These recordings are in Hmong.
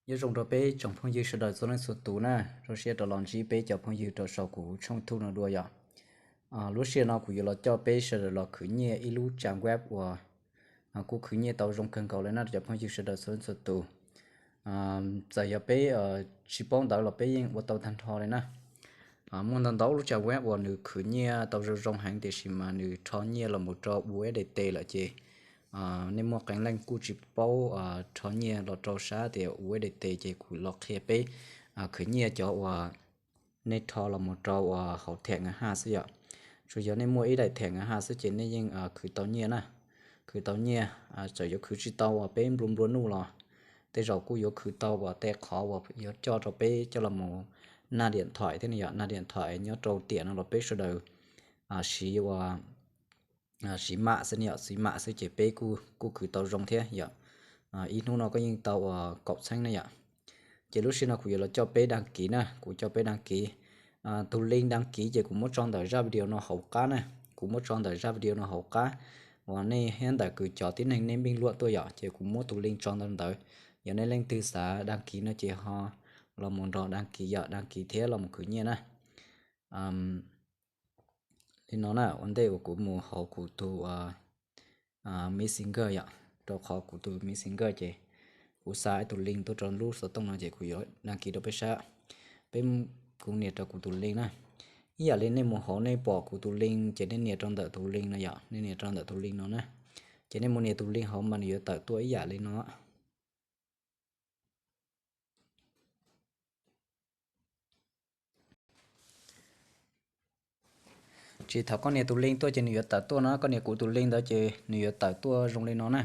Nyob zoo rau peb tsoom phooj ywg sawv daws txhua leej txhua tus na, zoo siab rov los ntsib peb cov phooj ywg rau saum kuv tshooj YouTube no dua yom. Lub sij hawm no kuv yuav los coj peb sawv daws los khwv nyiaj ib lub trang web uas kuj khwv nyiaj tau zoo kawg nkaus li na cov phooj ywg sawv daws txhua leej txhua tus. Txawm yog peb tsis paub ntawv los peb yeej ua tau tag nrho li na. Muaj ntau ntau lub trang web uas nws khwv nyiaj tau zoo zoo heev tiam sis mas nws rho nyiaj los mus rau U S D T lawm ces nej muaj qee leej kuj tsis paub rho nyiaj los rau sab tias U S D T ces kuv los qhia peb khwv nyiaj cov uas nej rho los mus rau uas hauv thẻ ngân hàng xwb yom. Tsuas yog nej muaj ib daim thẻ ngân hàng xwb ces nej yeej khwv tau nyiaj na. Khwv tau nyiaj, txawm yuav khwv tsis tau uas peb nplua nplua nuj los tej zaum kuj yuav khwv tau uas tej qhov uas yuav coj rau peb coj los mus naj điện thoại thiab ne yom, naj điện thoại nyob rau tiam no los peb sawv daws siv uas siv mạng xwb ne yom, siv mạng xwb ces peb kuj khwv tau zoo thiab yom. Ib hnub no koj yeej tau uas kaum txheeb ne yom. Ces lub sij hawm no kuv yuav los coj peb đăng ký na, kuv coj peb đăng ký. Tus link đăng ký ces kuv muab tso ntawm zaj video no hauv qab na, kuv muab tso ntawm zaj video no hauv qab uas nej thiab ntawm kuv cov tib neeg nej bình luận tuaj yom, ces kuv muab tus link tso ntawm ntawd. Yog nej leej twg xav đăng ký no ces ho los mus nrog đăng ký yom, đăng ký thiab los mus khwv nyiaj na. Li no na, ua ntej uas kuv mus hauv kuv tus Messenger yom, rau qhov kuv tus Messenger ces kuv xa ib tus link tuaj rau lub xov tooj no ces kuv yuav đăng ký rau peb saib. Peb, kuv nias rau kuv tus link na. Ib yam li nej mus hauv nej pom kuv tus link ces nej nias rau ntawm tus link no yom, nej nias rau ntawm tus link no na. Ces nej mus nias tus link hauv mas nws yuav tawm tuaj ib yam li no. Ces thaum koj nias tus link tuaj ces nws yuav tawm tuaj no, koj nias kuv tus link ntawd ces nws yuav tawm tuaj zoo li no na.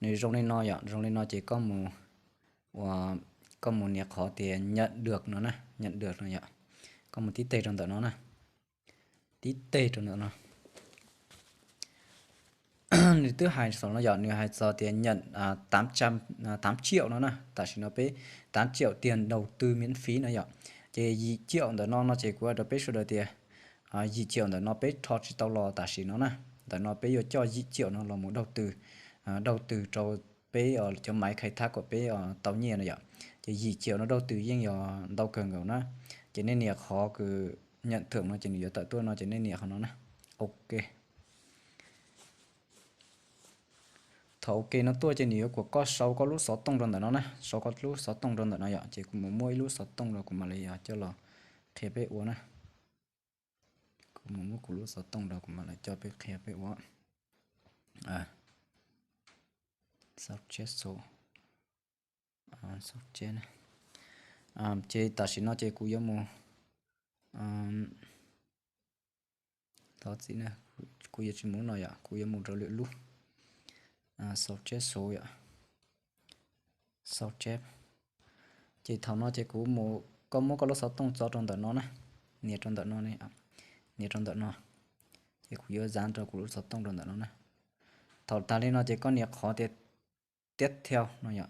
Nws zoo li no yom, zoo li no ces koj mus ua, koj mus nias qhov tias nhận được no na, nhận được no yom. Koj mus tib teg rau ntawm no na, tib teg rau ntawm no. Nws twb hais txog no yom, nws hais txog tias nhận tám triệu no na, tam sim no peb tám triệu tiền đầu tư miễn phí no yom. Ces yim triệu ntawm no no ces kuv hais rau peb sawv daws tias yim triệu ntawm no peb rho tsis tau los tam sim no na. Ntawm no peb yuav coj yim triệu no los mus đầu tư, đầu tư rau peb cov máy khai thác kom peb tau nyiaj no yom. Ces yim triệu no đầu tư yeej yog ntau kawg nkaus na. Ces nej nias qhov kws nhận thưởng no ces nws yuav tawm tuaj no ces nej nias qhov no na. Ok. Thaum ok no tuaj ces nws yuav kom koj sau koj lub xov tooj rau ntawm no na, sau koj lub xov tooj rau ntawm no yom. Ces kuv mus muab ib lub xov tooj rau kuv mam li coj los qhia peb ua na. Kuv mus muab kuv lub xov tooj rau kuv mam li coj peb qhia peb ua. Sao chép số. Sao chép na. Ces tam sim no ces kuv yuav mus, thov txim na, kuv yuav tsis mus no yom, kuv yuav mus rau lwm lub. Sao chép số yom. Sao chép. Ces thaum no ces kuv mus, koj muab koj lub xov tooj tso rau ntawm no na, nias rau ntawm no, nias rau ntawm no. Ces kuv yuav dán rau kuv lub xov tooj rau ntawm no na. Thaum tag li no ces koj nias qhov tias tiếp theo no yom.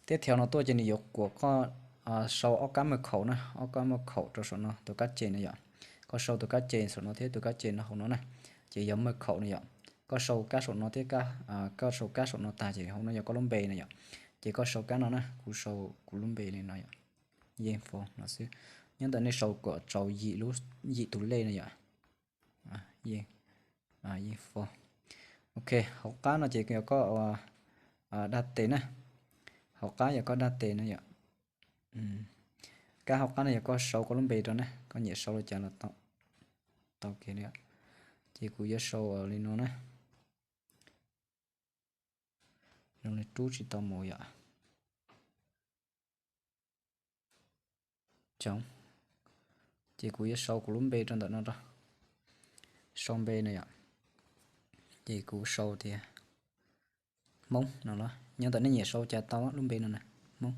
Tiếp theo no tuaj ces nws yuav kom koj sau ob kab mật khẩu na, ob kab mật khẩu rau saum no tus kab ces no yom. Koj sau tus kab ces saum no thiab tus kab ces no hauv no na, ces yog mật khẩu no yom. Koj sau kab saum no thiab, koj sau kab saum no tag ces hauv no yog koj lub npe no yom. Ces koj sau kab no na, kuv sau kuv lub npe li no yom, Yeej Fo no xwb. Nyob ntawm nej sau kom txaus yim lub, yim tus lej no yom. Yeej, Yeej Fo. Ok, hauv qab no ces yog koj daj tes na. Hauv qab yog koj daj tes no yom. Kab hauv qab no yog koj sau koj lub npe rau na, koj nyiam sau li cas los tau, tau kiag li. Ces kuv yuav sau li no na. Zoo li rub tsis tau mus yom. Ces kuv yuav sau kuv lub npe rau ntawm no rau. Sau npe no yom. Ces kuv sau tias Hmoob no los nyob ntawm nej nyiam sau cas tau lub npe no na, Hmoob.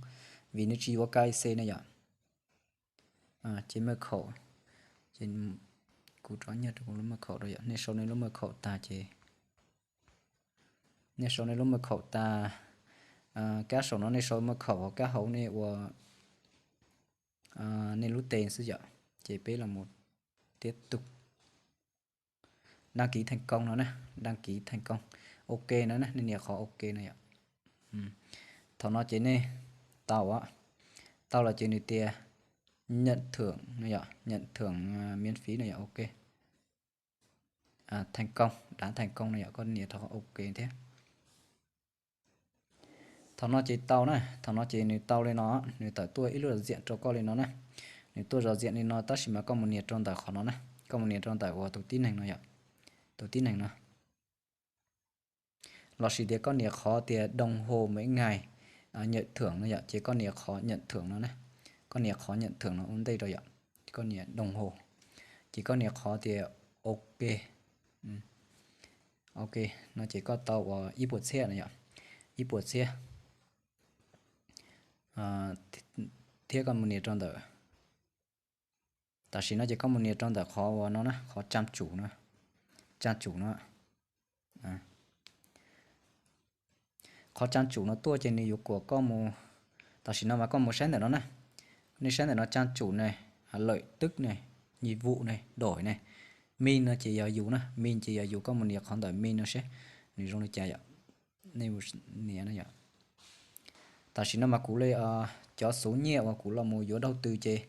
Vim nws tsis yuav K Y C no yom. Ces mật khẩu, ces kuv rov nyiag rau kuv lub mật khẩu rau yom. Nej sau nej lub mật khẩu tag ces, nej sau nej lub mật khẩu tag, kab saum no nej sau mật khẩu, kab hauv nej ua nej lub tes xwb yom. Ces peb los mus tiếp tục. Đăng ký thành công no na, đăng ký thành công. Ok no na, nej nias qhov ok no yom. Thaum no ces nej tau, tau los ces nws tias nhận thưởng no yom, nhận thưởng miễn phí no yom, ok. Thành công, đã thành công no yom, koj nias rau ok thiab. Thaum no ces tau na, thaum no ces nws tau li no, nws tawm tuaj ib lub giao diện rau koj li no na. Nws tuaj giao diện li no tab sis mas koj mus nias rau ntawm qhov no na, koj mus nias rau ntawm uas tus tib neeg no yom, tus tib neeg no. Los sis tias koj nias qhov tias đồng hồ mỗi ngày nhận thưởng no yom, ces koj nias qhov nhận thưởng no na, koj nias qhov nhận thưởng no ua ntej rau yom, koj nias đồng hồ, ces koj nias qhov tias ok. Ok, no ces koj tau uas ib puas txhiab no yom, ib puas txhiab, thiab koj mus nias rau ntawm, tam sim no ces koj mus nias rau ntawm qhov uas no na, qhov trang chủ no, trang chủ no. Qhov trang chủ no tuaj ces nws yuav kom koj mus, tam sim no mas koj mus saib ntawm no na, nej saib ntawm no trang chủ ne, lợi tức ne, nhiệm vụ ne, đổi ne, min no ces yog yus na, min ces yog yus, koj mus nias qhov ntawm min no seb nws zoo li cas yom, nej mus nias no yom. Tam sim no mas kuv li cov xuv nyiaj uas kuv los mus yuav dau tws ces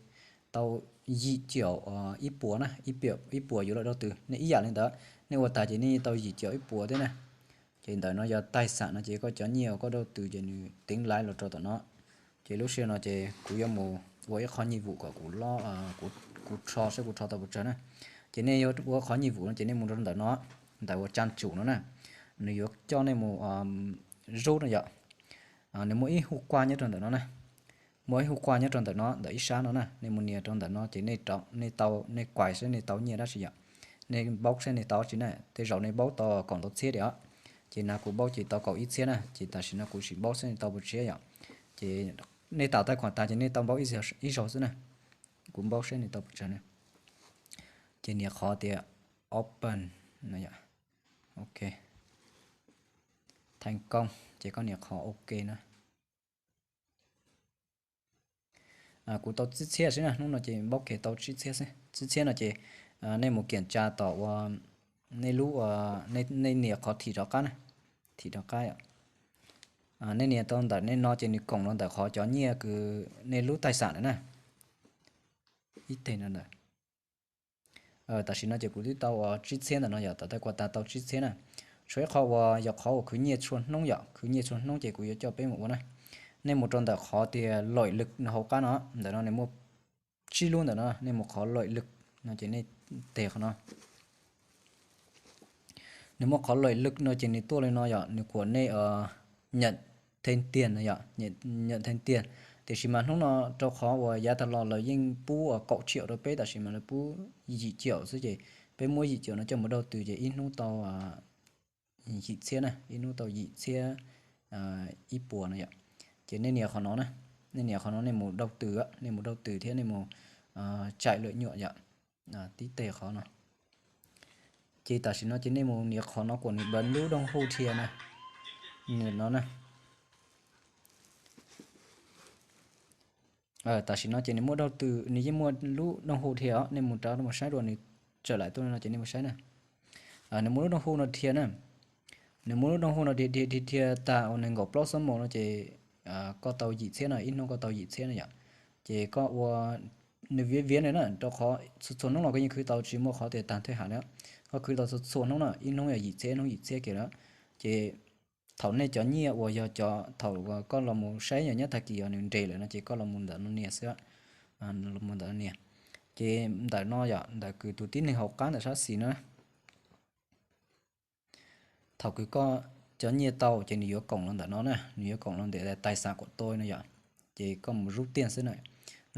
tau yim caum ib puas na, ib puas yuav los dau tws, nej ib yam li ntawd, nej ua tag ces nej tau yim caum ib puas thiab na. Ces ntawm no yog taij xam no ces koj cov nyiaj uas koj dau tws ces nws teev laiv los rau tom no. Ces lub sij hawm no ces kuv yuav mus ua ib qhov nyiaj vum kom kuv, kuv rho saib kuv rho tau puas tsawg na. Ces nej yuav ua qhov nyiaj vum no ces nej mus rau ntawm no, ntawm uas trang chủ no na, nws yuav coj nej mus zub no yom. Nws muaj ib hu kuaj nyob rau ntawm no na, muaj ib hu kuaj nyob rau ntawm no, ntawm ib sab no na, nej mus nias rau ntawm no ces nej tau, nej kuais saib nej tau nyiaj dab tsi yom, nej npaub saib nej tau dab tsi na. Tej zaum nej npaub tau kaum ntau txhiab diam os, ces na kuv npaub ces tau kaum ib txhiab na, ces tam sim no kuv sim npaub saib nej tau puas tsawg yom. Ces nej tạo tài khoản tag ces nej tau npaub ib zaug xwb na, kuv npaub saib nej tau puas tsawg na. Ces nias qhov tias open no yom, ok, thành công ces koj nias qhov ok na. Kuv tau tsib txhiab xwb na, hnub no ces npaub kiag tau tsib txhiab xwb. Tsib txhiab no ces nej mus kiểm tra tom uas nej lub, nej nias qhov thim rov qab na, thim rov qab yom. Nej nias tau ntawm nej no ces nws koom los ntawm qhov cov nyiaj kws nej lub taij xam ntawm na, ib teg no ntawm. Tam sim no ces kuv twb tau uas tsib txhiab ntawm no yom, tau taij kua tag tau tsib txhiab na. Tshuav ib qho uas yog qhov uas khwv nyiaj txhua hnub yom, khwv nyiaj txhua hnub ces kuv yuav coj peb mus ua na. Nej mus rau ntawm qhov tias lợi tức no hauv qab no, ntawm no nws muaj tsib lub ntawm no, nej mus qhov lợi tức no ces nej teg qhov no. Nws muaj qhov lợi tức no ces nws tuaj li no yom, nws kom nej nhận thêm tiền no yom, nhận thêm tiền. Tiam sis mas hnub no rau qhov uas yav tag los lawv yeej pub kaum triệu rau peb, tam sim mas lawv pub yim triệu xwb ces peb muab yim triệu no coj mus dau tws ces ib hnub tau yim txhiab na, ib hnub tau yim txhiab ib puas no yom. Ces nej nias qhov no na, nej nias qhov no nej mus dau tws, nej mus dau tws thiab nej mus chạy lợi nhuận yom, tib teg qhov no. Ces tam sim no ces nej mus nias qhov no kom nws bấm lub đồng hồ dhia na, nws no na. Tam sim no ces nws muaj dau tws, nws yeej muaj lub đồng hồ dhia os, nej mus rau mus saib dua nws tsawm laim tuaj no ces nej mus saib na. Nws muaj lub đồng hồ no dhia na, nws muaj lub đồng hồ no dhia dhia dhia dhia tag uas nees nkaum plaub xuab moos no ces koj tau yim txhiab no, ib hnub koj tau yim txhiab no yom. Ces koj ua, nws viav viav na, rau qhov txhua txhua hnub los koj yeej khwv tau, tsis muaj qhov tias tag thwj ham na. Koj khwv tau txhua txhua hnub na, ib hnub yog yim txhiab, ib hnub yim txhiab kiag na. Ces thaum nej cov nyiaj uas yog cov thaum koj los mus saib yog nyob tag kis yog nws nres lawm no ces koj los mus ntawm no nias xwb, los mus ntawm no nias. Ces ntawm no yom, ntawm kws tus tib neeg hauv qab ntawm sab xis na, thaum kws koj cov nyiaj tau ces nws yuav koom los ntawm no na, nws yuav koom los ntawm tais xav kuam toj no yom. Ces koj mus rub tiag xwb na,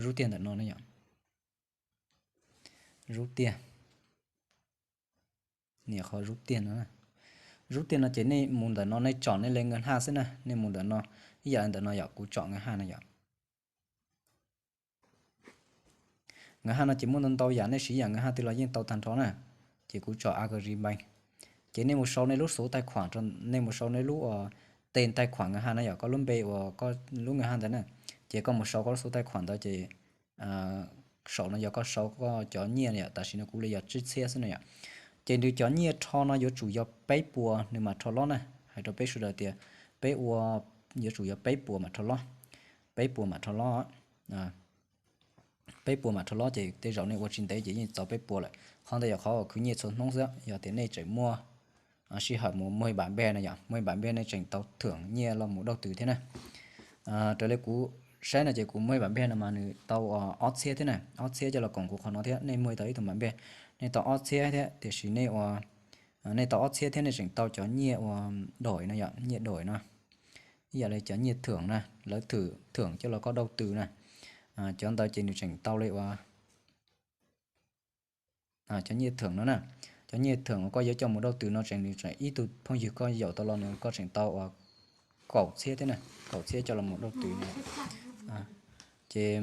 rub tiag ntawm no na yom, rub tiag. Nias qhov rub tiag no, rub tiag no ces nej mus ntawm no nej tsom nej le ngân hàng xwb na, nej mus ntawm no, ib yam li ntawm no yom, kuv tsom ngân hàng no yom. Ngân hàng no ces muaj ntau ntau yam, nej siv yam ngân hàng twg los yeej tau tag nrho na. Ces kuv tsom Agribank. Ces nej mus sau nej lub số tài khoản, nej mus sau nej lub tên tài khoản ngân hàng na yom, koj lub npe uas koj lub ngân hàng ntawd na. Ces koj mus sau koj lub số tài khoản ntawd ces saum no yog koj sau koj cov nyiaj yom, tam sim no kuv li yog tsib txhiab xwb no yom. Ces nws cov nyiaj rho no yuav tsum yog peb puas nws mam rho lob na. Hais rau peb sawv daws tias peb ua yuav tsum yog peb puas mam rho lob, peb puas mam rho lob, peb puas mam rho lob ces tej zaum nej ua tsis ntev ces yeej txaus peb puas lawm. Qhov ntawd yog qhov uas khwv nyiaj txhua hnub xwb, yog tias nej tseem muaj sij hawm mus muag npam npej no yom, muag npam npej nej tseem tau thưởng nyiaj los mus dau tws thiab na. Raws li kuv saib no ces kuv muag npam npej no mas nws tau ob txhiab thiab na, ob txhiab coj los koom kuv qhov no thiab, nej muag tau ib tug npam npej nej tau ob txhiab thiab, tiam sis nej ua, nej tau ob txhiab thiab nej tseem tau cov nyiaj ua đổi no yom, nyiaj đổi no ib yam li cov nyiaj thưởng na, lawv thưởng, thưởng coj los koj dau tws na. Cov ntawd ces nws tseem tau li ua cov nyiaj thưởng no na, cov nyiaj thưởng uas koj yuav coj mus dau tws no tseem, nws tseem ib tug phooj ywg koj yaum tau los nws koj tseem tau ua kaum txhiab thiab na, kaum txhiab coj los mus dau tws no. Ces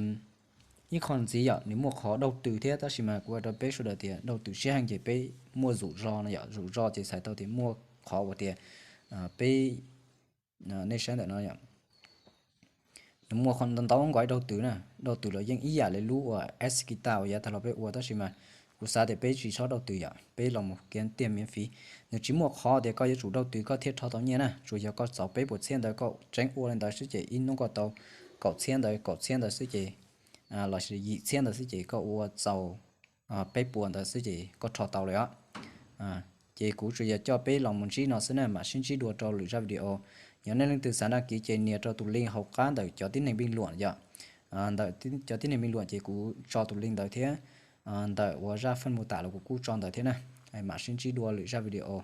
ib qho ntxiv yom, nws muaj qhov dau tws thiab, tab sis mas kuv hais rau peb sawv daws tias dau tws siab heev ces peb muaj rủi ro no yom, rủi ro ces txhais tau tias muaj qhov uas tias peb, nej saib ntawm no yom, nws muaj qhov ntau ntau nkaus dau tws na, dau tws los yeej ib yam li lub uas Xkita uas yav tag los peb ua, tab sis mas kuv xav tias peb tsis txhob dau tws yom, peb los mus kiếm tiền miễn phí. Nws tsis muaj qhov tias koj yuav tsum dau tws koj thiaj rho tau nyiaj na, tsuas yog koj txaus peb puas txhiab ntawd koj tseem ua li ntawd xwb ces ib hnub koj tau kaum txhiab ntawd, kaum txhiab ntawd xwb ces, los sis yim txhiab ntawd xwb ces koj ua txaus peb puas ntawd xwb ces koj rho tau lawm os. Ces kuv tsuas yog coj peb los mus ntsib no xwb na, mam sib ntsib dua rau lwm zaj video. Yog nej leej twg xav đăng ký ces nias rau tus link hauv qab ntawm cov tib neeg bình luận yom. Ntawm cov tib neeg bình luận ces kuv tso tus link ntawd thiab, ntawm uas zaj phần mô tả los kuv kuj tso ntawd thiab na. Mam sib ntsib dua lwm zaj video.